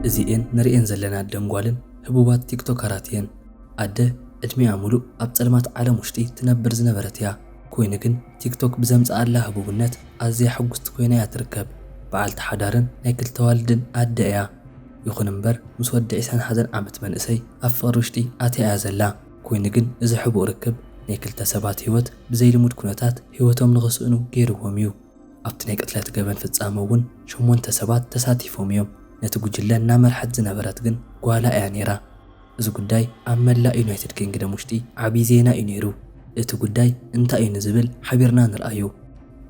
እዚኤን ንርእየን ዘለና ኣደን ጓልን ህቡባት ቲክቶከራት እየን። ኣደ ዕድሚኣ ሙሉእ ኣብ ጸልማት ዓለም ውሽጢ ትነብር ዝነበረት እያ። ኮይኑ ግን ቲክቶክ ብዘምጽኣላ ህቡብነት ኣዝያ ሕጉስቲ ኮይና እያ ትርከብ። በዓልቲ ሓዳርን ናይ ክልተ ዋልድን ኣደ እያ። ይኹን እምበር ምስ ወዲ ዕስራን ሓደን ዓመት መንእሰይ ኣብ ፍቕሪ ውሽጢ ኣትያ እያ ዘላ። ኮይኑ ግን እዚ ሕቡእ ርክብ ናይ ክልተ ሰባት ህይወት ብዘይልሙድ ኩነታት ህይወቶም ንኽስእኑ ገይርዎም እዩ። ኣብቲ ናይ ቅትለት ገበን ፍጻመ እውን ሸሞንተ ሰባት ተሳቲፎም እዮም። ነቲ ጉጅለ እናመርሐት ዝነበረት ግን ጓላ እያ ነይራ። እዚ ጉዳይ ኣብ መላእ ዩናይትድ ኪንግደም ውሽጢ ዓብዪ ዜና እዩ ነይሩ። እቲ ጉዳይ እንታይ እዩ ንዝብል ሓቢርና ንርኣዮ።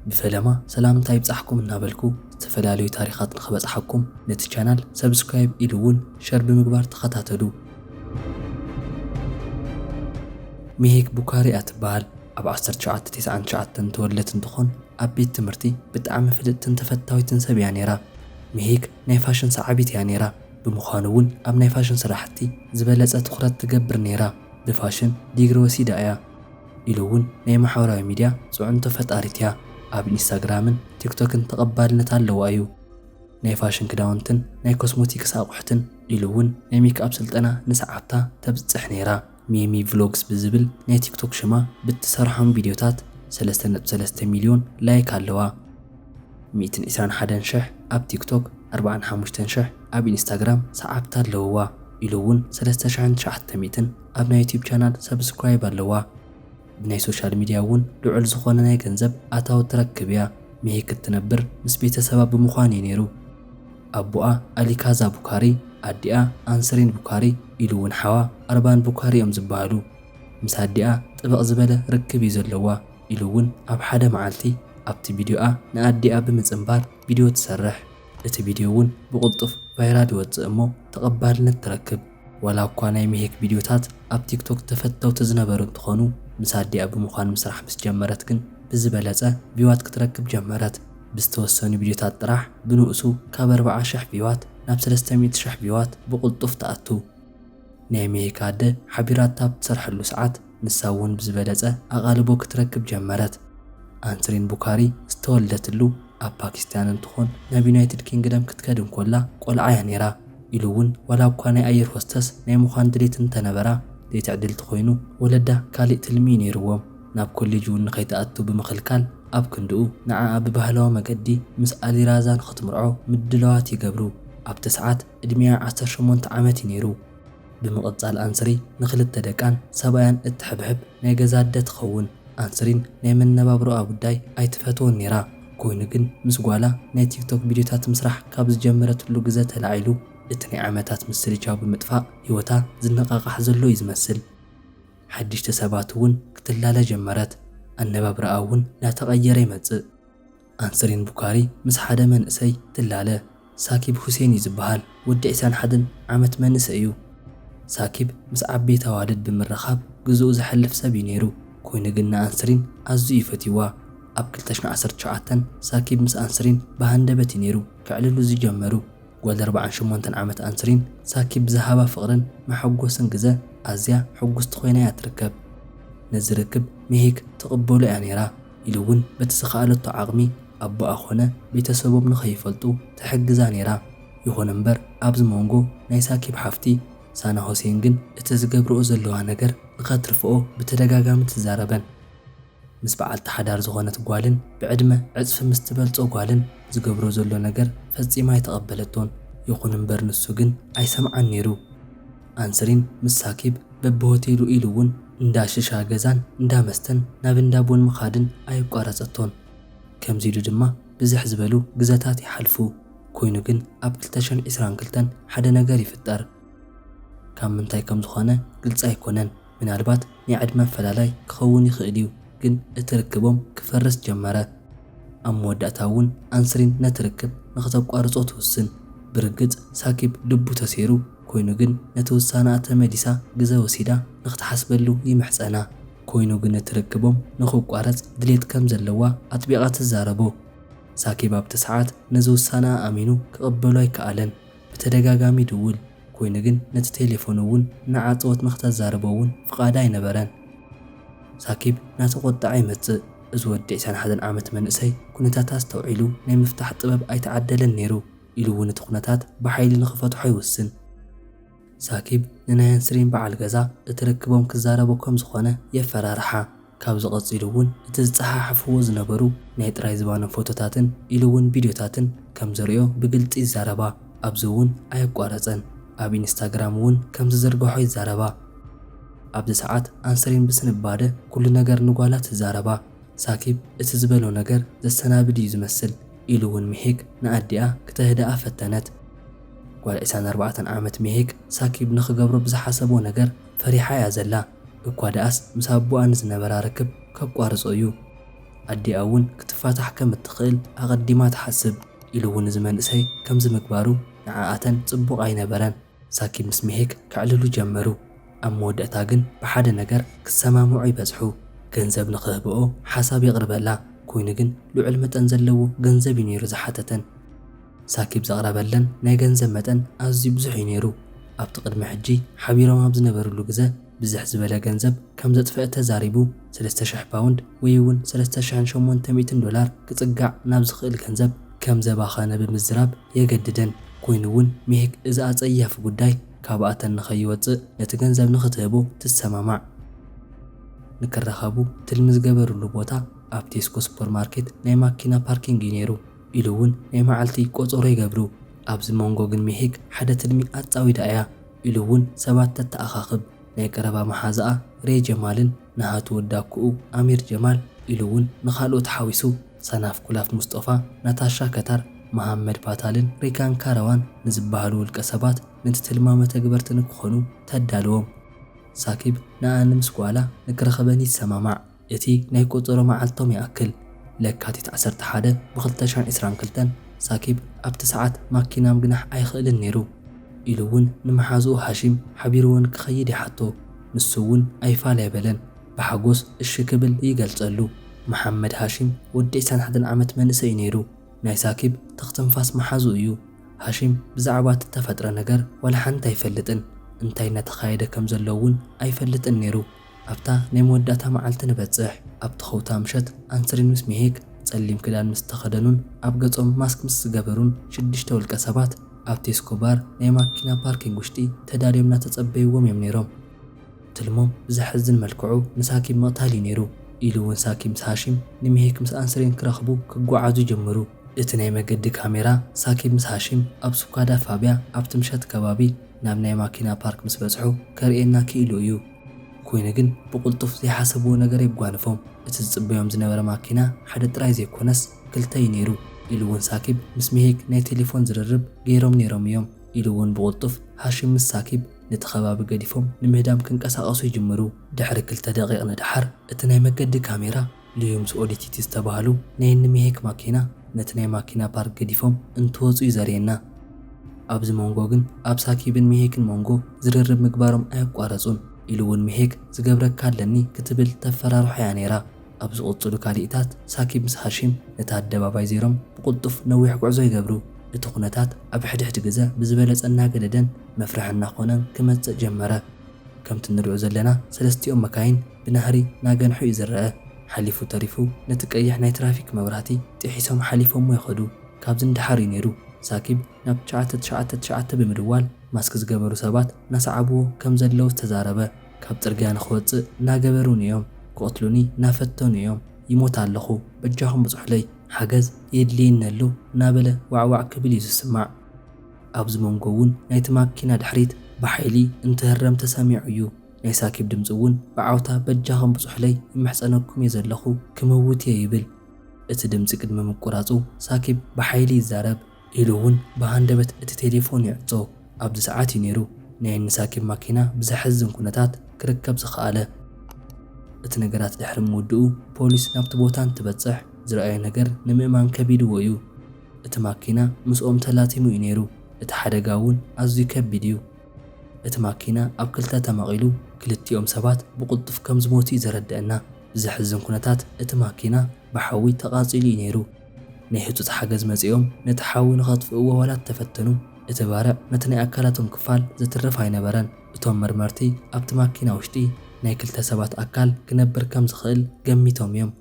ብፈለማ ሰላምታ ይብጻሕኩም እናበልኩ፣ ዝተፈላለዩ ታሪኻት ንኽበጽሓኩም ነቲ ቻናል ሰብስክራይብ ኢሉ እውን ሸር ብምግባር ተኸታተሉ። ሚሂክ ቡካሪ እያ ትበሃል። ኣብ ዓሰርተ ትሽዓተ ተስዓን ትሽዓተን ተወለደት እንትኾን፣ ኣብ ቤት ትምህርቲ ብጣዕሚ ፍልጥትን ተፈታዊትን ሰብ እያ ነይራ። ሚሂክ ናይ ፋሽን ሰዓቢት እያ ነይራ። ብምዃኑ እውን ኣብ ናይ ፋሽን ስራሕቲ ዝበለጸ ትኹረት ትገብር ነይራ። ብፋሽን ዲግሪ ወሲዳ እያ ኢሉ እውን ናይ ማሕበራዊ ሚድያ ጽዕንቶ ፈጣሪት እያ። ኣብ ኢንስታግራምን ቲክቶክን ተቐባልነት ኣለዋ እዩ። ናይ ፋሽን ክዳውንትን ናይ ኮስሞቲክስ ኣቑሑትን ኢሉ እውን ናይ ሜክኣፕ ስልጠና ንሰዓብታ ተብጽሕ ነይራ። ሚሚ ቭሎግስ ብዝብል ናይ ቲክቶክ ሽማ ብትሰርሖም ቪድዮታት ሰለስተ ነጥቢ ሰለስተ ሚልዮን ላይክ ኣለዋ። ሚእትን ዕስራን ሓደን ሽሕ ኣብ ቲክቶክ፣ ኣርባዓን ሓሙሽተን ሽሕ ኣብ ኢንስታግራም ሰዓብታ ኣለውዋ ኢሉ እውን ሰለስተ ሽሕን ትሽዓተ ሚእትን ኣብ ናይ ዩቲዩብ ቻናል ሰብስክራይብ ኣለዋ። ብናይ ሶሻል ሚድያ እውን ልዑል ዝኾነ ናይ ገንዘብ ኣታዊ ትረክብ እያ። ሚሂክ እትነብር ምስ ቤተሰባ ብምዃን እዩ ነይሩ። ኣቦኣ ኣሊካዛ ቡካሪ፣ ኣዲኣ ኣንስሪን ቡካሪ ኢሉ እውን ሓዋ ኣርባን ቡካሪ እዮም ዝበሃሉ። ምስ ኣዲኣ ጥብቕ ዝበለ ርክብ እዩ ዘለዋ ኢሉ እውን ኣብ ሓደ መዓልቲ ኣብቲ ቪድዮኣ ንኣዲኣ ብምጽንባር ቪድዮ ትሰርሕ። እቲ ቪድዮ እውን ብቕልጡፍ ቫይራል ይወጽእ እሞ ተቐባልነት ትረክብ። ዋላ እኳ ናይ ሚሂክ ቪድዮታት ኣብ ቲክቶክ ተፈተውቲ ዝነበሩ እንትኾኑ፣ ምስ ኣዲኣ ብምዃን ምስራሕ ምስ ጀመረት ግን ብዝበለጸ ቪዋት ክትረክብ ጀመረት። ብዝተወሰኑ ቪድዮታት ጥራሕ ብንኡሱ ካብ ኣርብዓ ሽሕ ቪዋት ናብ ሰለስተ ሚእቲ ሽሕ ቪዋት ብቕልጡፍ ትኣቱ። ናይ ሚሂክ ኣደ ሓቢራታ ኣብ ትሰርሐሉ ሰዓት ንሳ እውን ብዝበለጸ ኣቓልቦ ክትረክብ ጀመረት። ኣንስሪን ቡካሪ ዝተወልደትሉ ኣብ ፓኪስታን እንትኾን፣ ናብ ዩናይትድ ኪንግደም ክትከድ እንኮላ ቆልዓ እያ ነይራ ኢሉ እውን፣ ዋላ እኳ ናይ ኣየር ሆስተስ ናይ ምዃን ድሌት እንተነበራ፣ ዘይትዕድልቲ ኮይኑ ወለዳ ካሊእ ትልሚ እዩ ነይርዎም። ናብ ኮሌጅ እውን ንኸይትኣቱ ብምኽልካል፣ ኣብ ክንድኡ ንዓኣ ብባህላዊ መገዲ ምስ ኣሊራዛ ንኽትምርዖ ምድላዋት ይገብሩ። ኣብቲ ሰዓት ዕድሚኣ ዓሰርተ ሸሞንተ ዓመት እዩ ነይሩ። ብምቕጻል ኣንስሪ ንኽልተ ደቃን ሰብኣያን እትሕብሕብ ናይ ገዛ ኣደ ትኸውን። ኣንስሪን ናይ መነባብሮኣ ጉዳይ ኣይትፈትዎን ነይራ። ኮይኑ ግን ምስ ጓላ ናይ ቲክቶክ ቪድዮታት ምስራሕ ካብ ዝጀመረትሉ ግዘ ተላዒሉ፣ እቲ ናይ ዓመታት ምስልቻው ብምጥፋእ ህይወታ ዝነቓቓሕ ዘሎ እዩ ዝመስል። ሓድሽቲ ሰባት እውን ክትላለ ጀመረት። ኣነባብራኣ እውን እናተቐየረ ይመጽእ። ኣንስሪን ቡካሪ ምስ ሓደ መንእሰይ ትላለ። ሳኪብ ሁሴን እዩ ዝበሃል። ወዲ ዕስራን ሓደን ዓመት መንእሰይ እዩ። ሳኪብ ምስ ዓበይቲ ኣዋልድ ብምርኻብ ግዝኡ ዘሕልፍ ሰብ እዩ ነይሩ። ኮይኑ ግን ንኣንስሪን ኣዝዩ እዩ ፈትይዋ። ኣብ ክልተ ሽሕን ዓሰርተ ትሽዓተን ሳኪብ ምስ ኣንስሪን ብሃንደበት እዩ ነይሩ ከዕልሉ ዝጀመሩ። ጓል ኣርባዓን ሸሞንተን ዓመት ኣንስሪን ሳኪብ ብዝሃባ ፍቕርን መሐጎስን ግዘ ኣዝያ ሕጉስቲ ኮይና እያ ትርከብ። ነዚ ርክብ ሚሂክ ትቕበሎ እያ ነይራ ኢሉ እውን በቲ ዝኸኣለቶ ዓቕሚ ኣቦኣ ኾነ ቤተሰቦም ንኸይፈልጡ ትሕግዛ ነይራ። ይኹን እምበር ኣብዚ መንጎ ናይ ሳኪብ ሓፍቲ ሳና ሆሴን ግን እቲ ዝገብርኦ ዘለዋ ነገር ንኸትርፍኦ ብተደጋጋሚ ትዛረበን። ምስ በዓልቲ ሓዳር ዝኾነት ጓልን ብዕድመ ዕጽፊ ምስ ትበልጾ ጓልን ዝገብሮ ዘሎ ነገር ፈጺማ ኣይተቐበለቶን። ይኹን እምበር ንሱ ግን ኣይሰምዓን ነይሩ። ኣንስሪን ምስ ሳኪብ በብሆቴሉ ኢሉ እውን እንዳ ሽሻ ገዛን እንዳ መስተን ናብ እንዳ ቡን ምኻድን ኣየቋረጸቶን። ከምዚ ኢሉ ድማ ብዝሕ ዝበሉ ግዘታት ይሓልፉ። ኮይኑ ግን ኣብ ክልተ ሽሕን ዕስራን ክልተን ሓደ ነገር ይፍጠር። ካብ ምንታይ ከም ዝኾነ ግልጺ ኣይኮነን። ምናልባት ናይ ዕድመ ኣፈላላይ ክኸውን ይኽእል እዩ፣ ግን እቲ ርክቦም ክፈርስ ጀመረ። ኣብ መወዳእታ እውን ኣንስሪን ነቲ ርክብ ንኽተቋርጾ ትውስን። ብርግጽ ሳኪብ ልቡ ተሰይሩ፣ ኮይኑ ግን ነቲ ውሳነኣ ተመሊሳ ግዘ ወሲዳ ንኽትሓስበሉ ይምሕጸና። ኮይኑ ግን እቲ ርክቦም ንኽቋረጽ ድሌት ከም ዘለዋ ኣጥቢቓ ትዛረቦ። ሳኪብ ኣብቲ ሰዓት ነዚ ውሳነኣ ኣሚኑ ክቕበሎ ኣይከኣለን። ብተደጋጋሚ ይድውል፣ ኮይኑ ግን ነቲ ቴሌፎን እውን እናዓጸወት ንኽተዛርቦ እውን ፍቓዳ ኣይነበረን። ሳኪብ እናተቖጥዐ ይመጽእ። እዚ ወዲ ዕስራን ሓደን ዓመት መንእሰይ ኩነታታ ኣስተውዒሉ ናይ ምፍታሕ ጥበብ ኣይተዓደለን ነይሩ። ኢሉ እውን እቲ ኩነታት ብሓይሊ ንኽፈትሖ ይውስን። ሳኪብ ንናይ ኣንስሪን በዓል ገዛ እቲ ርክቦም ክዛረቦ ከም ዝኾነ የፈራርሓ። ካብዚ ቀጺሉ እውን እቲ ዝጸሓሓፍዎ ዝነበሩ ናይ ጥራይ ዝባኖም ፎቶታትን ኢሉ እውን ቪድዮታትን ከም ዘርእዮ ብግልጺ ይዛረባ። ኣብዚ እውን ኣየቋረጸን። ኣብ ኢንስታግራም እውን ከም ዝዝርግሖ ይዛረባ። ኣብዚ ሰዓት ኣንስሪን ብስንባደ ኩሉ ነገር ንጓላ ትዛረባ። ሳኪብ እቲ ዝበሎ ነገር ዘሰናብድ እዩ ዝመስል ኢሉ እውን ሚሄክ ንኣዲኣ ክተህድኣ ፈተነት። ጓል ዕስራን ኣርባዕተን ዓመት ሚሄክ ሳኪብ ንኽገብሮ ብዝሓሰቦ ነገር ፈሪሓ እያ ዘላ። እኳ ደኣስ ምስ ኣቦኣ ንዝነበራ ርክብ ከቋርጾ እዩ። ኣዲኣ እውን ክትፋታሕ ከም እትኽእል ኣቐዲማ ትሓስብ። ኢሉ እውን እዚ መንእሰይ ከምዚ ምግባሩ ንዓኣተን ጽቡቕ ኣይነበረን። ሳኪብ ምስ ሚሄክ ከዕልሉ ጀመሩ። ኣብ መወዳእታ ግን ብሓደ ነገር ክሰማምዑ ይበጽሑ። ገንዘብ ንኽህብኦ ሓሳብ የቕርበላ። ኮይኑ ግን ልዑል መጠን ዘለዎ ገንዘብ እዩ ነይሩ ዝሓተተን። ሳኪብ ዘቕረበለን ናይ ገንዘብ መጠን ኣዝዩ ብዙሕ እዩ ነይሩ። ኣብቲ ቅድሚ ሕጂ ሓቢሮም ኣብ ዝነበርሉ ግዘ ብዝሕ ዝበለ ገንዘብ ከም ዘጥፈአ ተዛሪቡ፣ ሰለስተ ሽሕ ፓውንድ ወይ እውን ሰለስተ ሽሕን ሸሞንተ ሚእትን ዶላር ክጽጋዕ ናብ ዝኽእል ገንዘብ ከም ዘባኸነ ብምዝራብ የገድደን። ኮይኑ እውን ሚሄክ እዚ ኣጸያፊ ጉዳይ ካብኣተን ንኸይወጽእ ነቲ ገንዘብ ንኽትህቦ ትሰማማዕ። ንክራኸቡ ትልሚ ዝገበርሉ ቦታ ኣብ ቴስኮ ሱፐርማርኬት ናይ ማኪና ፓርኪንግ እዩ ነይሩ። ኢሉ እውን ናይ መዓልቲ ቆጸሮ ይገብሩ። ኣብዚ መንጎ ግን ሚሄክ ሓደ ትልሚ ኣጻዊዳ እያ ኢሉ እውን ሰባት ተተኣኻኽብ። ናይ ቀረባ መሓዛኣ ሬ ጀማልን ናሃቱ ወዳኩኡ ኣሚር ጀማል ኢሉ እውን ንኻልኦት ሓዊሱ ሰናፍ ኩላፍ ሙስጦፋ፣ ናታሻ ከታር፣ መሃመድ ፓታልን ሪካን ካረዋን ንዝበሃሉ ውልቀ ሰባት ነቲ ትልማ መተግበርቲ ንክኾኑ ተዳልዎም። ሳኪብ ንኣን ምስ ጓላ ንክረኸበን ይሰማማዕ። እቲ ናይ ቆጸሮ መዓልቶም ይኣክል። ለካቲት ዓሰርተ ሓደ ብ ክልተ ሽሕን ዕስራን ክልተን ሳኪብ ኣብቲ ሰዓት ማኪና ምግናሕ ኣይኽእልን ነይሩ ኢሉ እውን ንመሓዝኡ ሃሺም ሓቢርዎን ክኸይድ ይሓቶ። ንሱ እውን ኣይፋል ኣይበለን። ብሓጎስ እሺ ክብል ይገልጸሉ። መሓመድ ሃሺም ወዲ ዕስራን ሓደን ዓመት መንእሰይ እዩ ነይሩ። ናይ ሳኪብ ትኽ ትንፋስ መሓዝኡ እዩ። ሃሺም ብዛዕባ እቲ እተፈጥረ ነገር ዋላ ሓንቲ ኣይፈልጥን። እንታይ እናተኻየደ ከም ዘሎ እውን ኣይፈልጥን ነይሩ። ኣብታ ናይ መወዳእታ መዓልቲ ንበጽሕ። ኣብቲ ኸውታ ምሸት ኣንስሪን ምስ ሚሄክ ጸሊም ክዳን ምስ ተኸደኑን ኣብ ገጾም ማስክ ምስ ዝገበሩን ሽዱሽተ ውልቀ ሰባት ኣብ ቴስኮ ባር ናይ ማኪና ፓርኪንግ ውሽጢ ተዳልዮም እናተጸበይዎም እዮም ነይሮም። ትልሞም ብዘሕዝን መልክዑ ንሳኪብ ምቕታል እዩ ነይሩ ኢሉ እውን ሳኪብ ምስ ሃሺም ንሚሄክ ምስ ኣንስሪን ክረኽቡ ክጓዓዙ ይጀምሩ። እቲ ናይ መገዲ ካሜራ ሳኪብ ምስ ሃሺም ኣብ ሱካዳ ፋብያ ኣብቲ ምሸት ከባቢ ናብ ናይ ማኪና ፓርክ ምስ በጽሑ ከርእየና ክኢሉ እዩ። ኮይኑ ግን ብቕልጡፍ ዘይሓሰብዎ ነገር የጓንፎም። እቲ ዝጽበዮም ዝነበረ ማኪና ሓደ ጥራይ ዘይኮነስ ክልተ እዩ ነይሩ ኢሉ እውን ሳኪብ ምስ ሚሄክ ናይ ቴሌፎን ዝርርብ ገይሮም ነይሮም እዮም ኢሉ እውን ብቕልጡፍ ሃሺም ምስ ሳኪብ ነቲ ከባቢ ገዲፎም ንምህዳም ክንቀሳቐሱ ይጅምሩ። ድሕሪ ክልተ ደቂቕ ንደሓር እቲ ናይ መገዲ ካሜራ ልዩ ምስ ኦዲቲቲ ዝተባህሉ ናይ እኒ ሚሄክ ማኪና ነቲ ናይ ማኪና ፓርክ ገዲፎም እንትወፁ እዩ ዘርእየና። ኣብዚ መንጎ ግን ኣብ ሳኪብን ሚሄክን መንጎ ዝርርብ ምግባሮም ኣየቋረፁን ኢሉ እውን ሚሄክ ዝገብረካ ኣለኒ ክትብል ተፈራርሖ እያ ነይራ። ኣብ ዝቕፅሉ ካልኢታት ሳኪብ ምስ ሃሺም ነቲ ኣደባባይ ዜሮም ብቕልጡፍ ነዊሕ ጉዕዞ ይገብሩ። እቲ ኩነታት ኣብ ሕድሕድ ግዘ ብዝበለፀ እናገደደን መፍርሒ እናኾነን ክመፅእ ጀመረ። ከምቲ ንሪኦ ዘለና ሰለስቲኦም መካይን ብናህሪ ናገንሑ እዩ ዝረአ። ሓሊፉ ተሪፉ ነቲ ቀይሕ ናይ ትራፊክ መብራህቲ ጥሒሶም ሓሊፎሞ ይኸዱ። ካብዚ ንደሓር እዩ ነይሩ ሳኪብ ናብ ትሽዓተ ትሽዓተ ትሽዓተ ብምድዋል ማስክ ዝገበሩ ሰባት እናሰዓብዎ ከም ዘለዉ ዝተዛረበ። ካብ ጽርግያ ንኽወጽእ እናገበሩኒ እዮም፣ ክቐትሉኒ እናፈተኑ እዮም፣ ይሞት ኣለኹ፣ በጃኹም ብጽሑለይ፣ ሓገዝ የድልየኒ ኣሎ እናበለ ዋዕዋዕ ክብል እዩ ዝስማዕ። ኣብዚ መንጎ እውን ናይቲ ማኪና ድሕሪት ብሓይሊ እንትህረም ተሰሚዑ እዩ። ናይ ሳኪብ ድምፂ እውን ብዓውታ በጃኹም ብፅሑለይ ይምሕፀነኩም እየ ዘለኹ ክመውት እየ ይብል። እቲ ድምፂ ቅድሚ ምቁራፁ ሳኪብ ብሓይሊ ይዛረብ ኢሉ እውን ብሃንደበት እቲ ቴሌፎን ይዕፆ። ኣብዚ ሰዓት እዩ ነይሩ ናይ ንሳኪብ ማኪና ብዘሕዝን ኩነታት ክርከብ ዝኸኣለ። እቲ ነገራት ድሕሪ ምውድኡ ፖሊስ ናብቲ ቦታ እንትበፅሕ ዝረኣዮ ነገር ንምእማን ከቢድዎ እዩ። እቲ ማኪና ምስኦም ተላቲሙ እዩ ነይሩ። እቲ ሓደጋ እውን ኣዝዩ ከቢድ እዩ። እቲ ማኪና ኣብ ክልተ ተመቒሉ ክልቲኦም ሰባት ብቕልጡፍ ከም ዝሞቱ እዩ ዘረድአና። ብዘሕዝን ኩነታት እቲ ማኪና ብሓዊ ተቓጺሉ እዩ ነይሩ። ናይ ህጹጽ ሓገዝ መጺኦም ነቲ ሓዊ ንኸጥፍእዎ ዋላ ተፈተኑ፣ እቲ ባርዕ ነቲ ናይ ኣካላቶም ክፋል ዘትርፍ ኣይነበረን። እቶም መርመርቲ ኣብቲ ማኪና ውሽጢ ናይ ክልተ ሰባት ኣካል ክነብር ከም ዝኽእል ገሚቶም እዮም።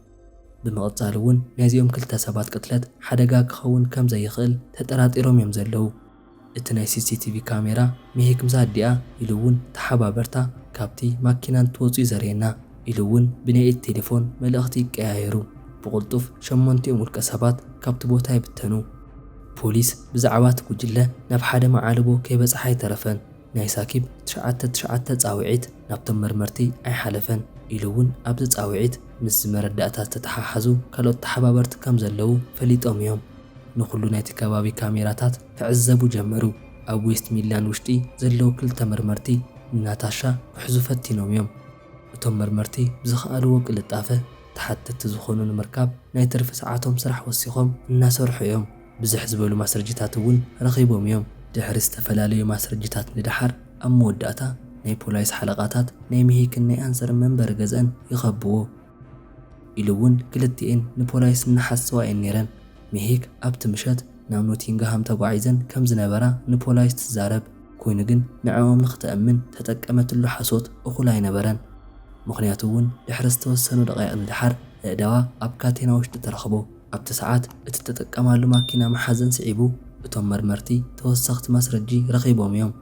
ብምቕጻል እውን ናይዚኦም ክልተ ሰባት ቅትለት ሓደጋ ክኸውን ከም ዘይኽእል ተጠራጢሮም እዮም ዘለዉ። እቲ ናይ ሲሲቲቪ ካሜራ፣ ሚሄክ ምስ ኣዲኣ ኢሉ እውን ተሓባበርታ ካብቲ ማኪና እንትወጹ እዩ ዘርእየና ኢሉ እውን ብናይ ኢድ ቴሌፎን መልእኽቲ ይቀያየሩ። ብቕልጡፍ ሸሞንቲኦም ውልቀ ሰባት ካብቲ ቦታ ይብተኑ። ፖሊስ ብዛዕባ እቲ ጉጅለ ናብ ሓደ መዓልቦ ከይበጽሓ ኣይተረፈን። ናይ ሳኪብ ትሽዓተ ትሽዓተ ጻውዒት ናብቶም መርመርቲ ኣይሓለፈን ኢሉ እውን ኣብዚ ጻውዒት ምስዚ መረዳእታ ዝተተሓሓዙ ካልኦት ተሓባበርቲ ከም ዘለዉ ፈሊጦም እዮም። ንኹሉ ናይቲ ከባቢ ካሜራታት ክዕዘቡ ጀመሩ። ኣብ ዌስት ሚድላንድ ውሽጢ ዘለዉ ክልተ መርመርቲ ንናታሻ ክሕዙ ፈቲኖም እዮም። እቶም መርመርቲ ብዝኸኣልዎ ቅልጣፈ ተሓተትቲ ዝኾኑ ንምርካብ ናይ ትርፊ ሰዓቶም ስራሕ ወሲኾም እናሰርሑ እዮም። ብዝሕ ዝበሉ ማስረጃታት እውን ረኺቦም እዮም። ድሕሪ ዝተፈላለዩ ማስረጃታት ንደሓር ኣብ መወዳእታ ናይ ፖላይስ ሓለቓታት ናይ ሚሄክን ናይ ኣንሰርን መንበሪ ገዝአን ይኸብዎ። ኢሉ እውን ክልቲኤን ንፖላይስ እናሓሰዋ እየን ነይረን። ሚሄክ ኣብቲ ምሸት ናብ ኖቲንግሃም ተጓዒዘን ከም ዝነበራ ንፖላይስ ትዛረብ። ኮይኑ ግን ንዕኦም ንክተእምን ተጠቀመትሉ ሓሶት እኹል ኣይነበረን። ምኽንያቱ እውን ድሕሪ ዝተወሰኑ ደቂቕ ንደሓር ኣእዳዋ ኣብ ካቴና ውሽጢ ተረኽቦ። ኣብቲ ሰዓት እቲ ተጠቀማሉ ማኪና መሓዘን ስዒቡ እቶም መርመርቲ ተወሰኽቲ ማስረጂ ረኺቦም እዮም።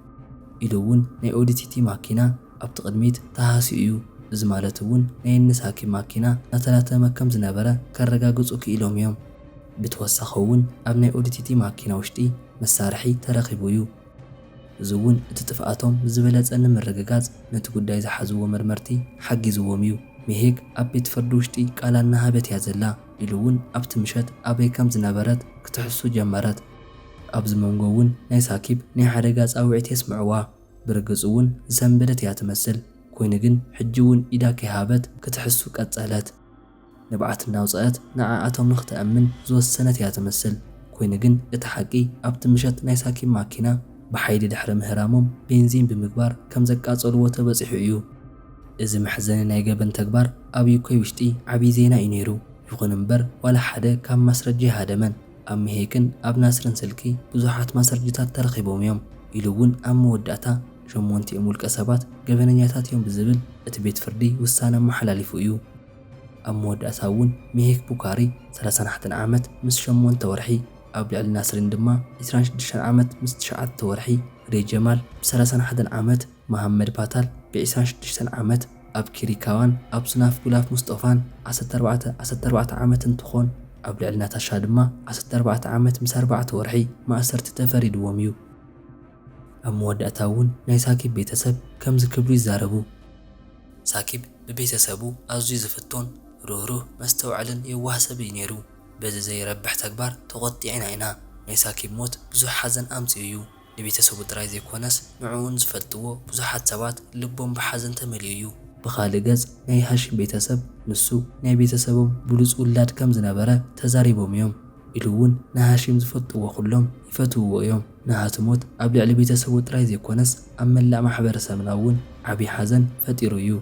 ኢሉ እውን ናይ ኦዲቲቲ ማኪና ኣብቲ ቅድሚት ተሃስዩ እዩ። እዚ ማለት እውን ናይ ንሳኪብ ማኪና እናተላተመ ከም ዝነበረ ከረጋግጹ ክኢሎም እዮም። ብተወሳኺ እውን ኣብ ናይ ኦዲቲቲ ማኪና ውሽጢ መሳርሒ ተረኺቡ እዩ። እዚ እውን እቲ ጥፍኣቶም ብዝበለጸ ንምርግጋጽ ነቲ ጉዳይ ዝሓዝዎ መርመርቲ ሓጊዝዎም እዩ። ሚሄክ ኣብ ቤት ፍርዲ ውሽጢ ቃላ እናሃበት እያ ዘላ ኢሉ እውን ኣብቲ ምሸት ኣበይ ከም ዝነበረት ክትሕሱ ጀመረት። ኣብዚ መንጎ እውን ናይ ሳኪብ ናይ ሓደጋ ጻውዒት የስምዕዋ። ብርግጽ እውን ዝሰንበደት እያ ትመስል። ኮይኑ ግን ሕጂ እውን ኢዳ ከይሃበት ክትሕሱ ቀጸለት። ንብዓት እናውጽአት ንዓኣቶም ንኽተእምን ዝወሰነት እያ ትመስል። ኮይኑ ግን እቲ ሓቂ ኣብቲ ምሸት ናይ ሳኪብ ማኪና ብሓይሊ ድሕሪ ምህራሞም ቤንዚን ብምግባር ከም ዘቃጸልዎ ተበጺሑ እዩ። እዚ መሕዘኒ ናይ ገበን ተግባር ኣብ ዩኬ ውሽጢ ዓብዪ ዜና እዩ ነይሩ። ይኹን እምበር ዋላ ሓደ ካብ ማስረጃ ኣይሃደመን። ኣብ ሚሄክን ኣብ ናስርን ስልኪ ብዙሓት ማስረጃታት ተረኺቦም እዮም ኢሉ እውን ኣብ መወዳእታ ሸሞንቲኦም ውልቀ ሰባት ገበነኛታት እዮም ብዝብል እቲ ቤት ፍርዲ ውሳነ ኣመሓላሊፉ እዩ። ኣብ መወዳእታ እውን ሚሄክ ቡካሪ ሰላሳን ሓደን ዓመት ምስ ሸሞንተ ወርሒ፣ ኣብ ልዕሊ ናስሪን ድማ ዕስራን ሽዱሽተን ዓመት ምስ ትሽዓተ ወርሒ፣ ሬ ጀማል ብ ሰላሳን ሓደን ዓመት፣ መሃመድ ፓታል ብ ዕስራን ሽዱሽተን ዓመት፣ ኣብ ኪሪካዋን ኣብ ሱናፍ ጉላፍ ሙስጦፋን ዓሰርተ ኣርባዕተ ዓሰርተ ኣርባዕተ ዓመት እንትኾን፣ ኣብ ልዕሊ ናታሻ ድማ ዓሰርተ ኣርባዕተ ዓመት ምስ ኣርባዕተ ወርሒ ማእሰርቲ ተፈሪድዎም እዩ። ኣብ መወዳእታ እውን ናይ ሳኪብ ቤተሰብ ከምዚ ክብሉ ይዛረቡ። ሳኪብ ብቤተሰቡ ኣዝዩ ዝፍቶን ርህሩህ፣ መስተውዕልን የዋህ ሰብ እዩ ነይሩ። በዚ ዘይረብሕ ተግባር ተቖጢዕና ኢና። ናይ ሳኪብ ሞት ብዙሕ ሓዘን ኣምጺኡ እዩ። ንቤተሰቡ ጥራይ ዘይኮነስ ንዕኡን ዝፈልጥዎ ብዙሓት ሰባት ልቦም ብሓዘን ተመሊኡ እዩ። ብኻልእ ገጽ ናይ ሃሺም ቤተሰብ ንሱ ናይ ቤተሰቦም ብሉጽ ውላድ ከም ዝነበረ ተዛሪቦም እዮም። ኢሉ እውን ንሃሺም ዝፈልጥዎ ኩሎም ይፈትውዎ እዮም። ናሃቱ ሞት ኣብ ልዕሊ ቤተሰቡ ጥራይ ዘይኮነስ ኣብ መላእ ማሕበረሰብና እውን ዓብዪ ሓዘን ፈጢሩ እዩ።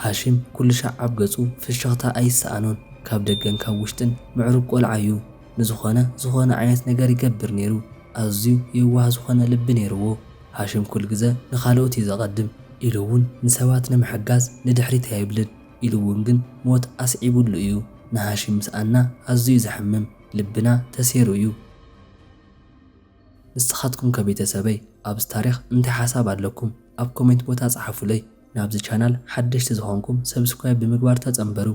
ሃሺም ኩሉ ሻዕ ኣብ ገጹ ፍሽኽታ ኣይሰኣኖን። ካብ ደገን ካብ ውሽጥን ምዕሩግ ቆልዓ እዩ። ንዝኾነ ዝኾነ ዓይነት ነገር ይገብር ነይሩ። ኣዝዩ የዋህ ዝኾነ ልቢ ነይርዎ። ሃሺም ኩሉ ግዘ ንኻልኦት እዩ ዘቐድም ኢሉ እውን ንሰባት ንምሕጋዝ ንድሕሪት ኣይብልን ኢሉ እውን ግን ሞት ኣስዒቡሉ እዩ። ንሃሺም ምስኣና ኣዝዩ ዘሕምም፣ ልብና ተሴሩ እዩ። ንስኻትኩም ከ ቤተሰበይ ኣብዚ ታሪኽ እንታይ ሓሳብ ኣለኩም? ኣብ ኮሜንት ቦታ ጸሓፉለይ። ናብዚ ቻናል ሓደሽቲ ዝኾንኩም ሰብስክራይብ ብምግባር ተጸንበሩ።